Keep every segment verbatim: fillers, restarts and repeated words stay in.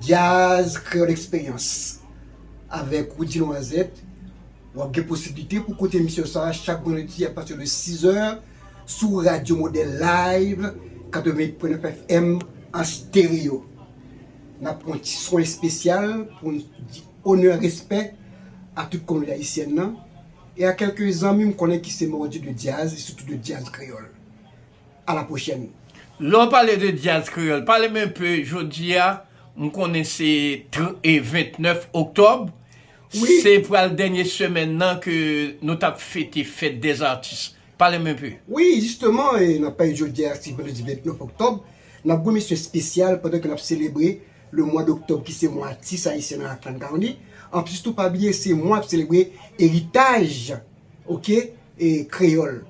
Djaz Kreyòl Eksperyans avèk Woody Noisette. W ap gen posiblite pou koute emisyon sa a chak vandredi apati de sis è sou Radyo Modèl Live, katreventuit pwen nèf F M an stereo. N ap pran ti swen espesyal pou n di onè, respè a tout kominote ayisyèn nan e a kèlke zanmi m konnen ki se mòdi de djaz e sitou de djaz kreyòl. À la prochaine. Lè w pale de djaz kreyòl, pale m enpe, jodi a, m konnen se tr- e ventnèf oktòb, Wi. Se pral dènye semèn nan ke nou t ap fete fèt dèzatis. Pale m enpe. Wi, jisteman, e n ap pale jodi a, se vandredi ventnèf oktòb, n ap gen yon emisyon espesyal pandan ke n ap selebre le mwa doktòb ki se mwa atis ayisyen nan Rockland County. Anplis tou, pa bliye, se mwa ap selebre eritaj, oke, e kreyòl.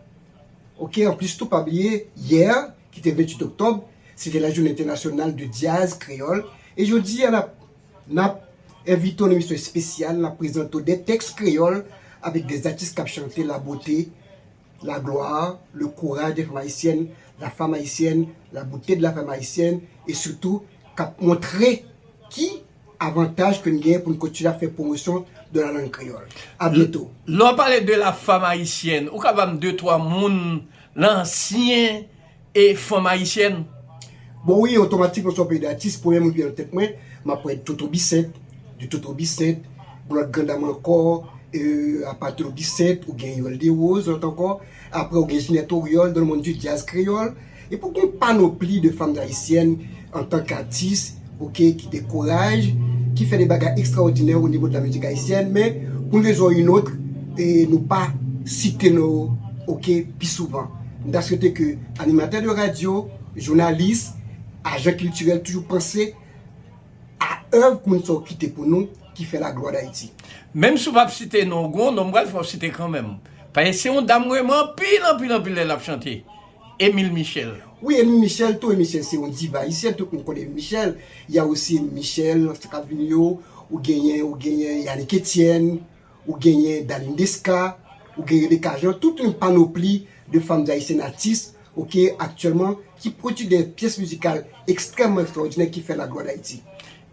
Oke, anplis tou, pa bliye, yè, ki te venntuit oktòb, se te la jounen entènasyonal de djaz kreyòl. E jodi a, n ap, n ap envite w nan emisyon espesyal, n ap prezante w de tèks kreyòl avèk de atis k ap chante la beauté, la gloire, le courage des femmes haïtiennes, la femme haïtienne, la beauté de la femme haïtienne, e sitou k ap montre ki avantaj ke n genyen pou n kontinye ap fè pwomosyon de la langue créole. A byento. Lè w pale de la femme haïtienne, ou ka ban m de twa moun, ansyen e fanm ayisyèn? Bon, wi, otomatikman, sou peyi datis, premye moun ki vin nan tèt mwen, m ap pale de Toto Bissainthe, de Toto Bissainthe, gon lòt grandam ankò, e, apa Toto Bissainthe, ou gen Yole Desroses, lòt ankò. Apre, ou gen Ginette Oriol, dans le monde du jazz créole. Epi, gon panopli de fanm ayisyèn antan ke atis, oke, ki dekouraj, ki fè de bagay ekstraòdinè o nivo de la mizik ayisyèn, men, pou yon rezon ou yon lòt, e nou pa site non yo, oke, pi souvan. M ta swete ke animatè de radyo, jounalis, ajan kiltirèl toujou panse a èv moun sa yo kite pou nou, ki fè laglwa Dayiti. Menm si w p ap site non, gon non m pral fè w site kanmenm. Paske se yon dam m renmen anpil, anpil, anpil lè l ap chante. Émile Michel. Wi, Émile Michel, tou Émile Michel se yon diva ayisyèn, tout moun konn Émile Michel. Y a osi Émile Michel, nan sa k ap vini yo, ou genyen, ou genyen Yanick Etienne, ou genyen Darline Desca, ou genyen Rebecca Jean, tout yon panopli de fanm ayisyèn atis, oke, aktyèlman, ki pwodui de pyès mizikal ekstrèmman ekstraòdinè ki fè laglwa Dayiti.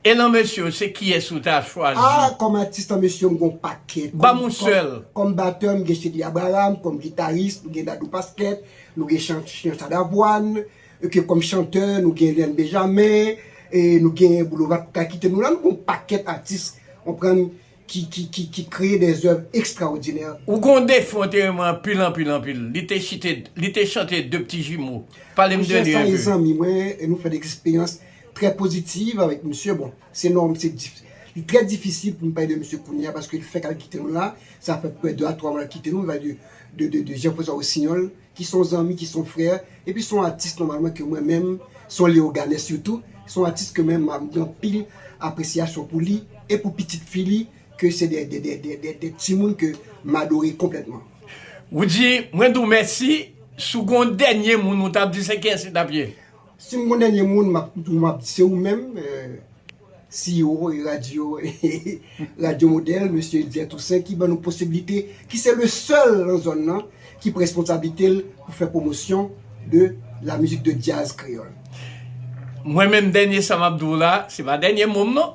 E nan mesye yo, se kiyès ou ta chwazi? Ah, kòm atis nan mesye yo, m gon pakèt. Ban m yon sèl. Kòm batè, m gen Chedly Abraham, kòm gitaris, nou gen Dadou Pasquet, nou gen Chan-, Chanchada Voine, oke, kòm chantè, nou gen Eliane Benjamin, e nou gen Boulevard Kouka kite nou la, nou gon pakèt atis, w konprann, ki, ki, ki, ki kreye de zèv ekstraòdinè. Ou gon defen w te renmen anpil, anpil, anpil. Li te chite, li te chante De Petits Jumeaux. Pale m de li enpe. Monchè, sa e zanmi mwen, e nou fè de eksperyans trè pozitiv avèk misye. Bon, se nòm, se dif-, li trè difisil pou m pale de misye kounye a, paske li fèk al kite nou la. Sa fè prè de a twa mwa l kite nou, m pale de, de, de, de Jean François Rossignol, ki se yon zanmi, ki se yon frè, epi se yon atis nòmalman ke mwen menm, se yon leyoganè sitou, se yon atis ke mwen menm m gen anpil apresyasyon pou li e pou pitit fi li, ke se de, de, de, de, de, de timoun ke m adore konplètman. Woody, mwen di w mèsi, si w gen yon dènye moun ou t ap di, se kiyès li t ap ye? Si m gen yon dènye moun, m ap, m ap di se ou menm, eh, C E O e radyo, Radyo Modèl, mesye Edier Toussaint, ki ban nou posiblite, ki se le sèl nan zòn nan, ki pran responsablite l pou fè pwomosyon de la mizik de djaz kreyòl. Mwen menm, dènye sa m ap di w la, se pa dènye mo m non.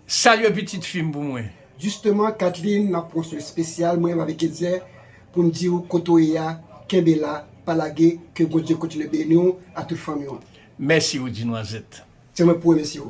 Salye pitit fi m pou mwen. Jisteman, Kathleen, n ap pran yon swen espesyal, mwen menm avèk Edier, pou n di w kote w ye a, kenbe la, pa lage, ke Bondye kontinye beni w a tout fanmi w. Mèsi, Woody Noisette. Se mwen pou remèsye w.